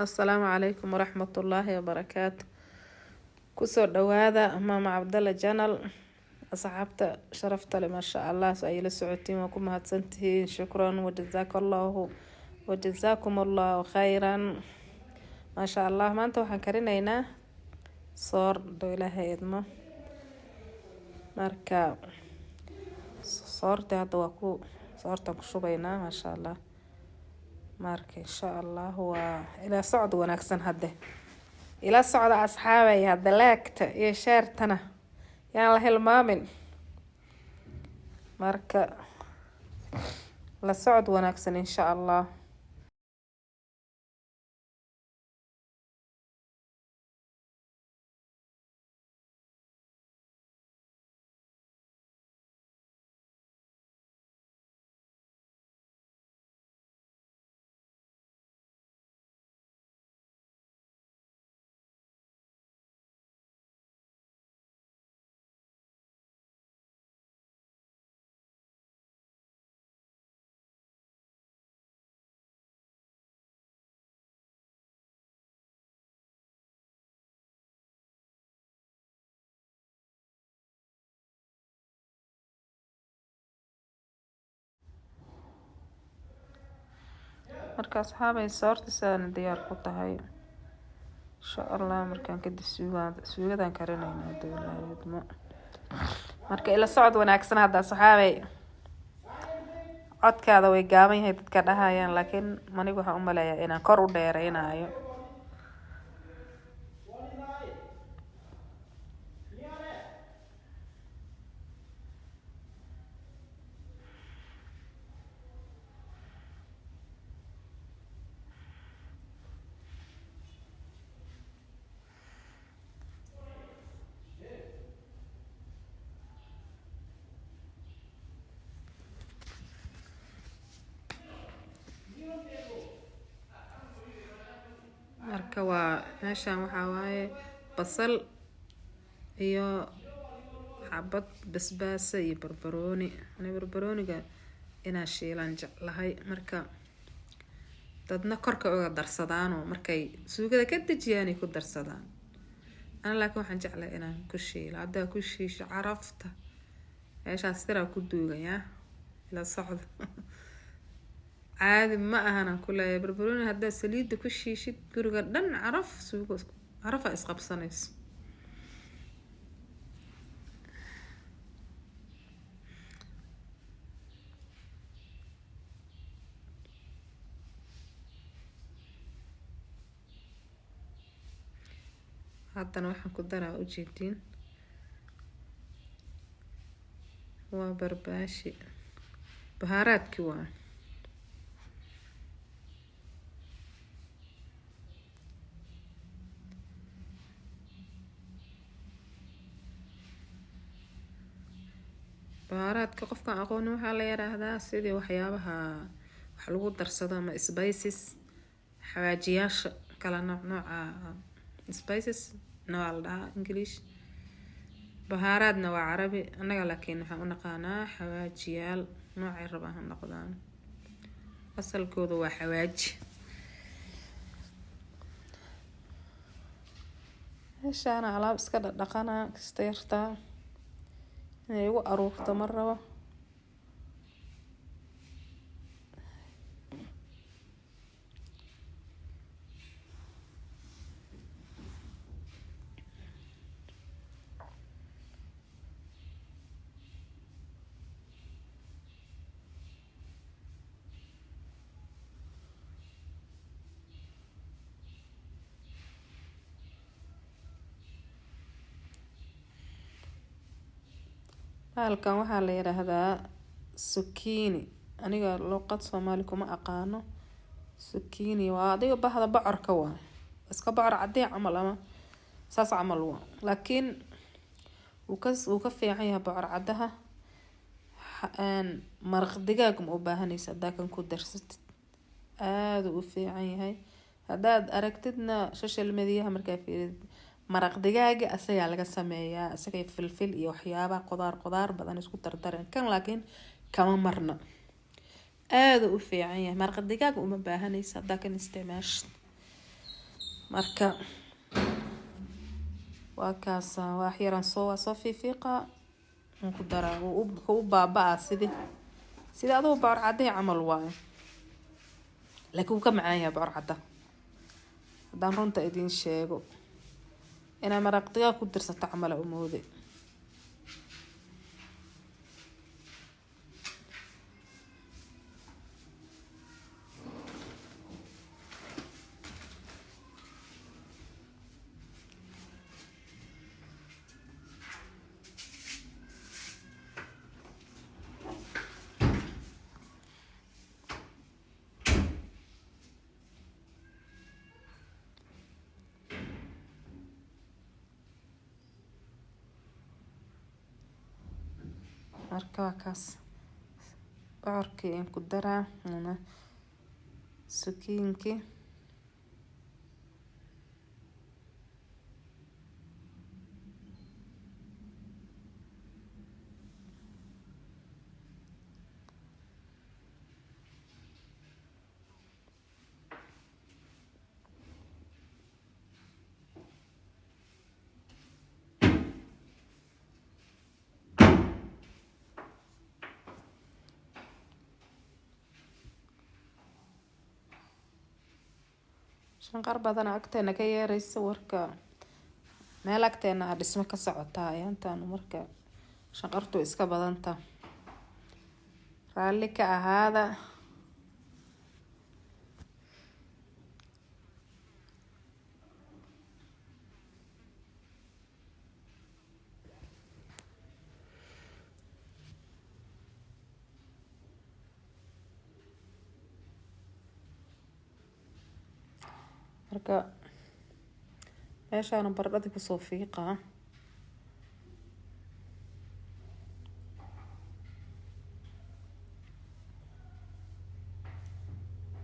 Assalaamu calaykum waraxmatullaahi wabarakaatu. Kusoo dhawaada Maama Cabdalla Channel. Asxaabta sharafta leh, maasha Allah, so ay la socotiin, waa ku mahadsantihiin. Shukran wajazaakallahu wajazaakum Allahu khayran. Maasha Allah, maanta waxaan karinaynaa soor doo Ilaahay idmo. Marka soorta hadda waa ku soortaan ku shubaynaa, maasha Allah. Marka insha Allah waa ilaa socod wanaagsan, hadde ila socda asxaabay. Hadda like-ta iyo share-tana yaan la hilmaamin. Marka la socod wanaagsan insha Allah. Marka asxaabay, soorta sidaan diyaar ku tahay insha Allah. Markaan kadib suugadaan karinaynaa haduu Ilaahay idmo. Marka ila socod wanaagsan hadda asxaabay. Codkaada way gaaban yahay dadka dhahayaan, laakiin manigu waxaan u maleeyaa inaan kor u dheereynayo. Marka waa meeshaan waxaa waaye basal iyo xabad basbaasa iyo barbarooni. Ani barbarooniga inaan shiilaan jeclahay. Marka dadna korka uga darsadaanoo markay suugada ka dejiyaanay ku darsadaan. Ana laakiin waxaan jeclahay inaan ku shiilo. Haddaa ku shiisho, carafta meeshaas siraa ku duugayaa. Ila socda, caadi ma ahan aan ku leeyahay. Barbarooni haddaa saliidda ku shiishid, guriga dhan caraf suugo carafa isqabsanayso. Haddana waxaan ku daraa, ujeediin, waa barbaashi, bahaaraadki waa. Bahaaraadka qofkaan aqoonin waxaa la yiraahdaa sidii waxyaabaha wax lagu darsado ama spices, xawaajiyaasha kala nooc nooca. Spices na waa la dhahaa English, bahaaraadna waa Carabi. Annaga laakiin waxaan u naqaanaa xawaajiyaal. Noocay rabaan ha noqdaan, asalkooda waa xawaaji. Meeshaana alaab iska dhaqdhaqana kasta yartaa inay igu aruurto ma rabo. Bahalkan waxaa la yiraahdaa zucchini. Aniga luqad Soomaali kuma aqaano. Zucchini waa adiga bahda bocorka, waa iska bocor cadii camal ama saas camal waa, laakiin wuu ka fiican yahay bocor cadaha. Maraq digaag ma u baahanaysa haddaa kan ku darsatid, aada u fiican yahay. Haddaad aragtidna social mediaha markaa fiirid, maraq digaaga asagaa laga sameeyaa, isagay filfil iyo waxyaabaha qudaar badan isku dardareen. Kan laakiin kama marna, aada u fiican yahay. Maraq digaag uma baahanaysa haddaa kan isticmaashid. Marka waa kaas, wax yaraan soo waa soo fiifiiqa ku daraa, wuxuu u baaba-aa sidii sida adugu bocor caddahi camal waayo, laakiin wuu ka macaan yahay bocor cadda. Haddaan runta idiin sheego, inaa maraq digaag ku dirsato camal u moode. Marka waa kaas, bocorkii aan ku daraa ama sukiinkii. Shanqar badan agteena ka yeeraysa, warka meel agteena ah dhismo ka socotaa ayaantan, marka shanqartu iska badanta, raalli ka ahaada. Marka meeshaana baradhadii kusoo fiiqaa.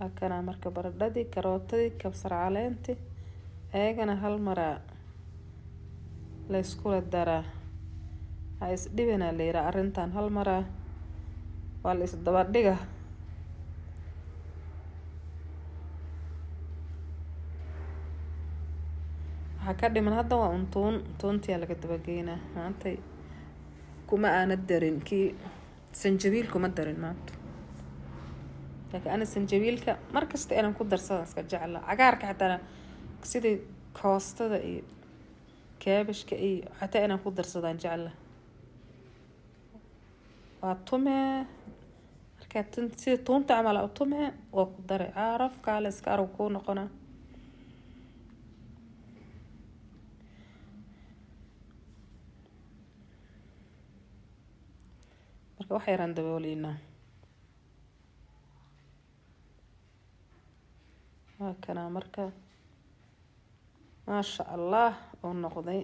Waa kanaa marka baradhadii, karootadii, kabsar caleentii, ayagana hal maraa la iskula daraa. Ha isdhibina la yiraa, arrintan hal maraa waa la isdaba dhiga. Waxaa ka dhiman hadda waa un tuun, tuuntiyaa laga dabageynaa. Maantay kuma aana darin kii sanjabiil, kuma darin maanta, laakiin ana sanjabiilka markasta inaan ku darsada iska jecla. Cagaarka xataa, sidii koostada iyo kaabashka iyo xataa inaan ku darsadaan jecla. Waa tumee markaa sida tuunta camal u tumee, waa ku daray, caraf kaale iska arag kuu noqona. Marka wax yaraan dabooleynaa. Waa kanaa marka, maasha Allah oo noqday.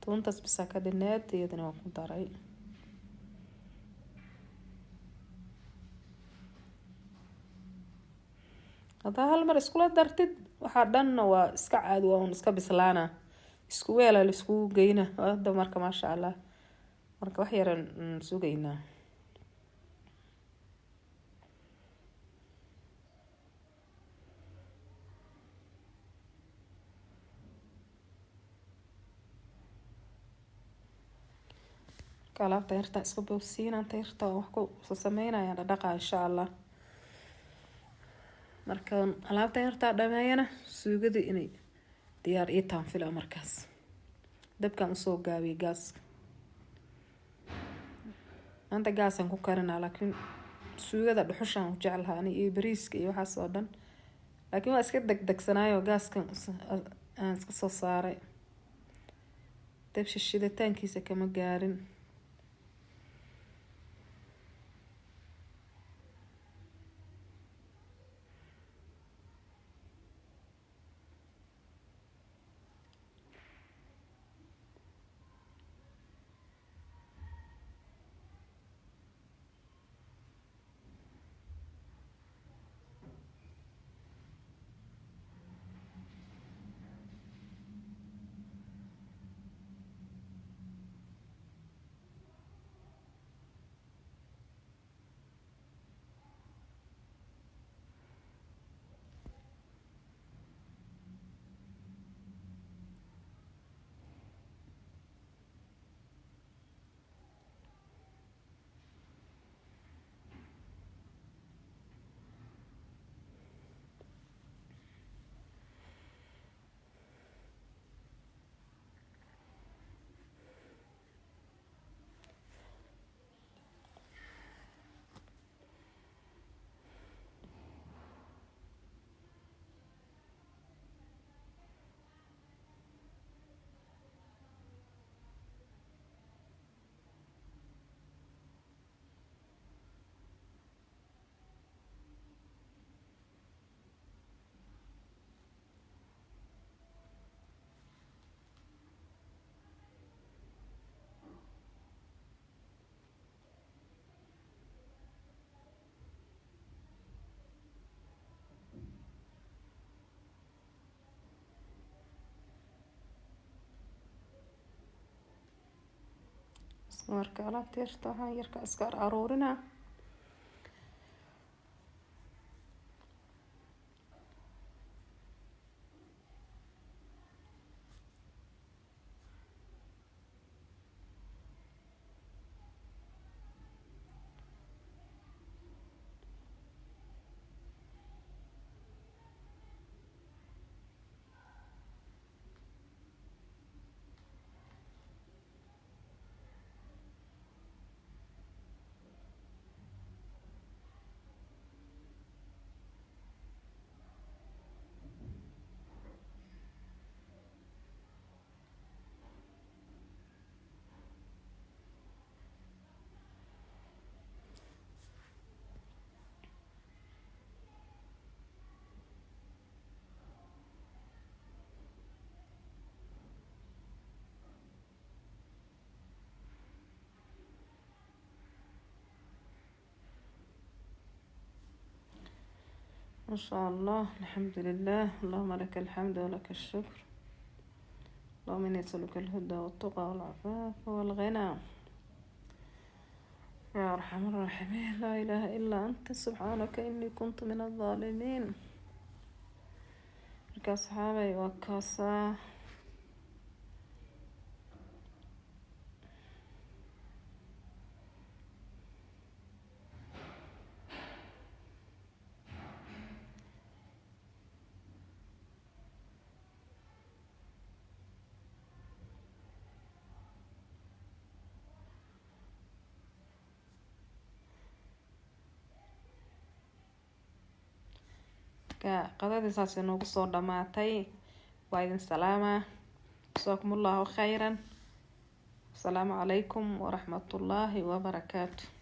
Tuuntaas bisaa ka dhineed, iyadana waan ku daray. Haddaa hal mar iskula dartid, waxaa dhanna waa iska caadi, waa un iska bislaana, isku weela la iskugu geyna hadda. Marka maasha Allah, marka wax yaran sugaynaa. Marka alaabta yarta iska boobsiinaan, ta yarta wax ku sameynayaan dhadhaqa insha Allah. Marka alaabta yartaa dhameeyana, suugadii inay diyaar ii taan fila. Markaas dabkaan usoo gaabiyay gaaska. Maanta gaasaan ku karinaa, laakiin suugada dhuxushaan u jeclahaa ani iyo bariiska iyo waxaas oo dhan, laakiin waa iska degdegsanaayo, gaaskan aan iska soo saaray, dabsha shiditaankiisa kama gaarin. Marka alaabta yarta waxaan yarka iska aruurinaa. ما شاء الله، الحمد لله، اللهم لك الحمد ولك الشكر، اللهم إني أسألك الهدى والتقى والعفاف والغنى يا أرحم الراحمين. لا إله إلا أنت، سبحانك إني كنت من الظالمين. Marka asxaabay, waa kaasaa. Marka qadadii saas inoogu soo dhamaatay. Waa idin salaamaa. Jasaakum Allahu khayran. Asalaamu calaykum waraxmatullaahi wabarakaatu.